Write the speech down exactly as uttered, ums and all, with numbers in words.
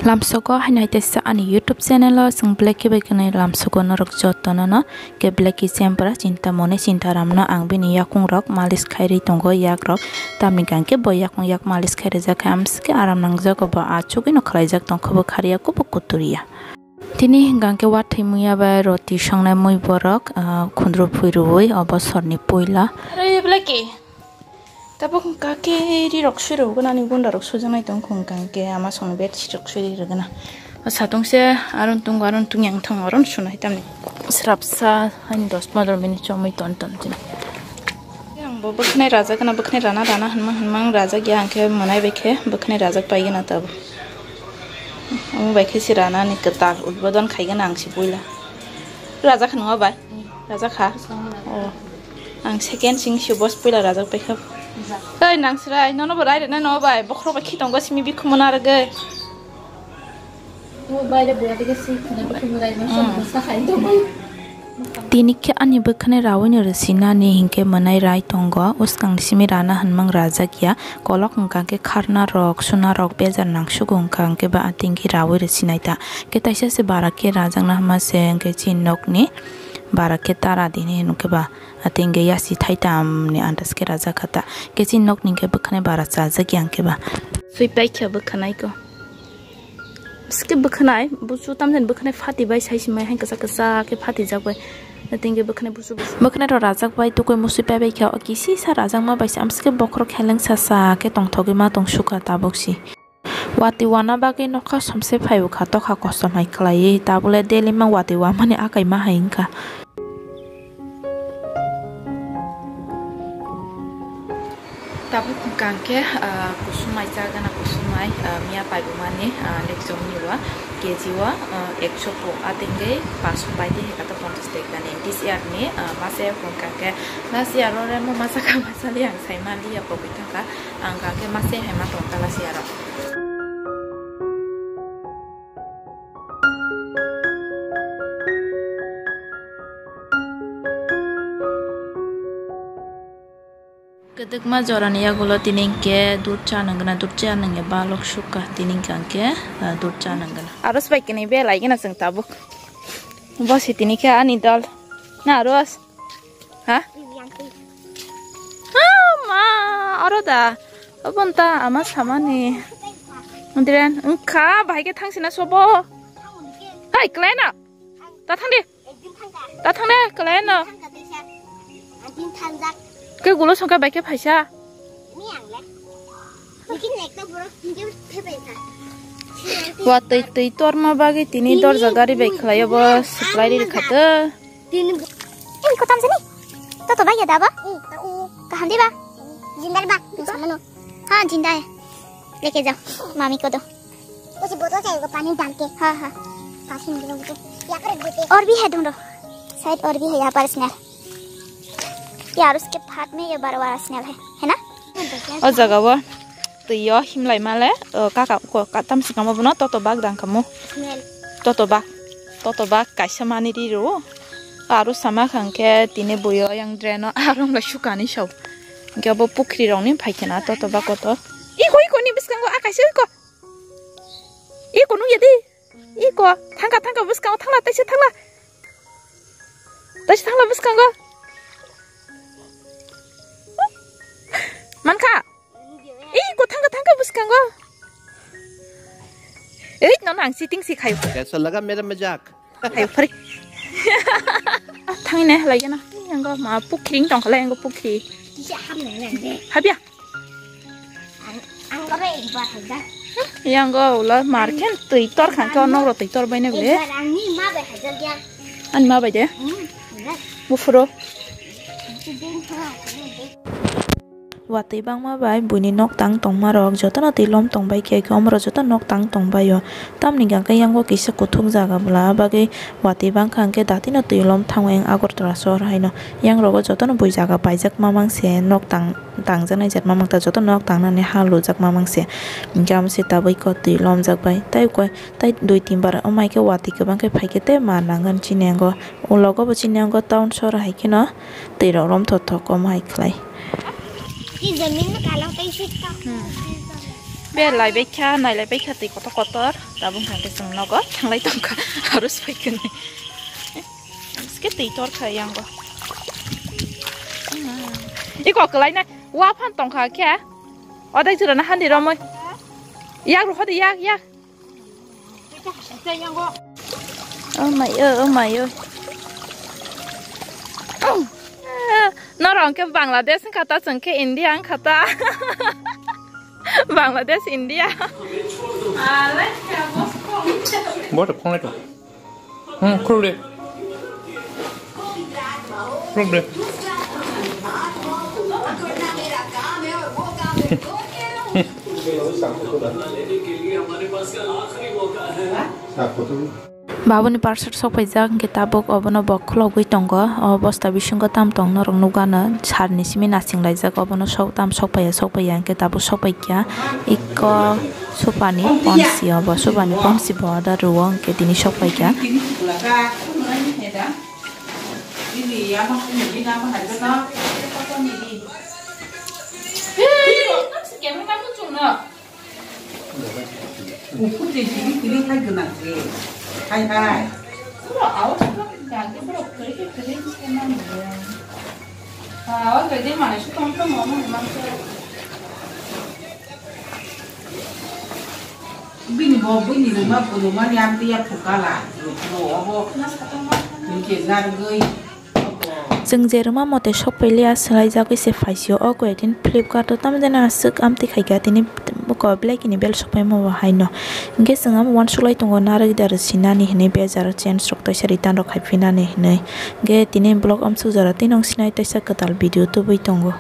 Lamsogo haino hai teisa ani YouTube channel o chwng Blacky bai kwnwi lamsogo norok jotono no. Ke Blacky chempra chinta mone chinta ramno ang bini yakung rok malis khairwi tongo yak rok. Tamni hwnkhe bo yakung yak malis khairwi jak khe amsike aram nangjago bo achugwi no khlaijak tongkha bo khariya kubuk kuturiya. Tini hwnkhe wathwi muya bai roti songnai mui borok, ah, khundru phui rwui obo sorni puila. Are Blacky. Tabuk hwnkha khe ri rok sui rwgwi nani gunda rok sujaknai tong kho hwnkha khe ama songni bed sheet rok sui rwgwi na. O satung se aron tung aron tung yang thang aron sunai tamni srapsa hain dos pondro minute chomui ton ton chini. Ang bo bwkhnai rajak na bwkhnai rana rana hwnmang hwnmang rajak ya ang khe mwnai bai khe bwkhnai rajak pai gana tabuk. Omo bai khe se rana ni kwtal udbodon khai gana ang se puila. Rajak hwnma bai? Rajak kha? Oh. Ang second sing si boss puila rajak paikha. Oi, nang srai, nono bo rai rena no bai, bokhorok bai khitongo simi bikhumo narwgwi. Tini khe ani bwkhwnai rawino rwsinani hinkhe mwnai rai tongo, uskang simi rana hwnmang rajak ya, kolok hwnkha khe kharna rok, suna rok bejar nangsugo hwnkha hwnkhe ba atingkhe rawi rwsinai ta. Khe taisa se bara khe rajakna hwnma se hwnkhe chini nokni bara khe tara dini hwnkhe ba. Ateng khe yasi thaitam ni andas khe rajak kha ta. Khe chini nok ni khe bwkhanai bara chajak yang khe ba. Sui paikha bwkhanai ko. Bwskhe bwkhanai, busu tamjani bwkhanai phati bai sai simai hai kwchak kwchak khe phati jak bai. Ateng khe bwkhanai busu busu. Bwkhanai rok rajak bai tukui musui pai bai kha. O kisi sa rajak ma bai se amsike bokhorok heleng sa sa khe tongthogwi ma tong sukha tabuk si. Watwi wana bagwi nokha somse phaibo kha, tokha kosom hai kwlaiwi, tabule daily mang watwi wamani akai ma hai wngkha. Tabuk hwnkha hwnkhe, ah, kusumai cha gana kusumai, ah, miya paibumani, ah, lekchomni wa K G o, ah, ekso po atengwi paso paidi hai kata ponchas tekdani. This year ni, ah, masa hwnkha hwnkhe last year o remo masa kha masa li ang sai mali ya pogwi thangkha. Ang kha khe mase hai ma tong kala si aro. Kwdwkma jorani yagulo tini hwnkhe dud cha nang gana, dud cha nang ya balok sukha tini hwnkha hwnkhe, ah, dud cha nang gana. Aros bai kini belai gana chwng tabuk. Bosi tini khe ani dol. Na Aros? Ha? Yang twi. Ah, ma, oro da. Obon ta ama samani. Mundren, wngkha, bahai khe thangsina sobo. Hai, kwlai na? Ta thang di. Ta thang de, kwlai no. Khe gulo songkha bai khe phaisa. Wa twi, twi torma bagwi tini dorja gari bai khlai obo supply ri kha to. Tini. Ei, kotam sini? Toto bai ya da ba? Kaham di ba? Jinda ba? Samano. Ha, jinda hai. Leke jao, mami ko do. उसे बोतल चाहिए, पानी डाल के। हाँ, हाँ। पाँच मिनट रुक जाओ। यहाँ पर देते हैं। और भी है ढूंढो। शायद और भी है यहाँ पर स्नेल। ये और उसके हाथ में ये बड़ा वाला स्नेल है, है ना? O jaga o twi o himlai male, o kaka ko katam sikamo bono toto bak dang kamo. Smell. Toto bak, toto bak kaisa mani ri ro. Aro sama khang khe tini buyo yang dreno arong lai sukani sao. Hingke bo pukhri rok ni phai khena toto bak kotor. Iko, iko ni bwskango a kaisa iko. Iko nung ya di. Iko, thangka, thangka, bwskango thangla, taisa thangla. Taisa thangla bwskango. Mankha? Iko, thangka, thangka bwskango. Ei, nono ang cheating si khayo. कैसा लगा मेरा मजाक? Khayo, phari. Thangine, laigena. Yango ma pukhri tongkha lai, yango pukhri. Habya. Ang, ang oro ekbar hajak. Yang go ulo mar khen twi tor khan khe onok ro twi tor bai ne bole. Ekbar ang ni ma bai hajak ya. Ani ma bai de? Hmm, hajak. Buphuru. Accident ha, accident. Watwi bangma bai buini nok tang tongma rok jotono twi lom tong bai khe, khe omoro joto nok tang tong bai o. Tamni hwnkhe yang go kisa kuthuk jaga bwla bagwi watwi bangkha hwnkhe datino twi lom thango yang Agartala sohor haino. Yang rogo jotono bui jaga paijak mamang se nok tang tangjaknai jat mamang ta joto nok tangnani ha lujak mamang se. Hingke amo se tabui ko twi lomjak bai. Tai koi, tai dui tin bar o mai khe watwi kwbang khe phai khe tei mar nangani chini ango. O logo bo chini ango town sohor hai kheno twi rok lom thok thok omo hai khlai. Belai bai kha, nai lai bai kha twi kotor kotor. Tabuk hwnkhe chwng nogo thanglai tongkha, aro swpaikhwnwi. Ske twi torkha yango. Iko kwlaina wa phan tongkha khe. Odai jora na handi romoi. Yak ro hodi yak yak. Oh my oh, oh my oh. Norok hwnkhe Bangladesh wngkha ta, chwng khe India wngkha ta. Bangladesh, India. Bo to phone to. Hmm, khulde. Khulde. Babuni parcel sokpaijak, hwnkhe tabuk obono bo khulogwi tongo. O bosta bisingo tam tong norok nukgano, sarni simi nasing laijak, obono sok tam sokpaiya sokpaiya, hwnkhe tabuk sokpaikha. Iko supani ponsi, obo supani ponsi bo order rwo, hwnkhe tini sokpaikha. Ukur de jili kiri hai gwnang se. Hai hai. Bro, awas bro, jage bro, kiri kiri kiri se na bro. Awas bro, de mane su tong tong mo mo mo se. Bini bo bini ruma punu mani amti ya pukala. Bro, obo. Nas katong mas. Nike gargoi. Chwng je rwma mote sokpailia swlaijagwi se phaisio. O koi din Flipkart o tamo jani aswk amtwi khaikha tini ko belai kini bel sokpaima bo haino. Hwnkhe chwng amo uansuk lai tongo narwk da rw sinani hinwi bejaro change rok taisa return rok khaiphinani hinwi. Hwnkhe tini vlog amsuk jora tini wng sinai taisa kwtal video tubui tongo.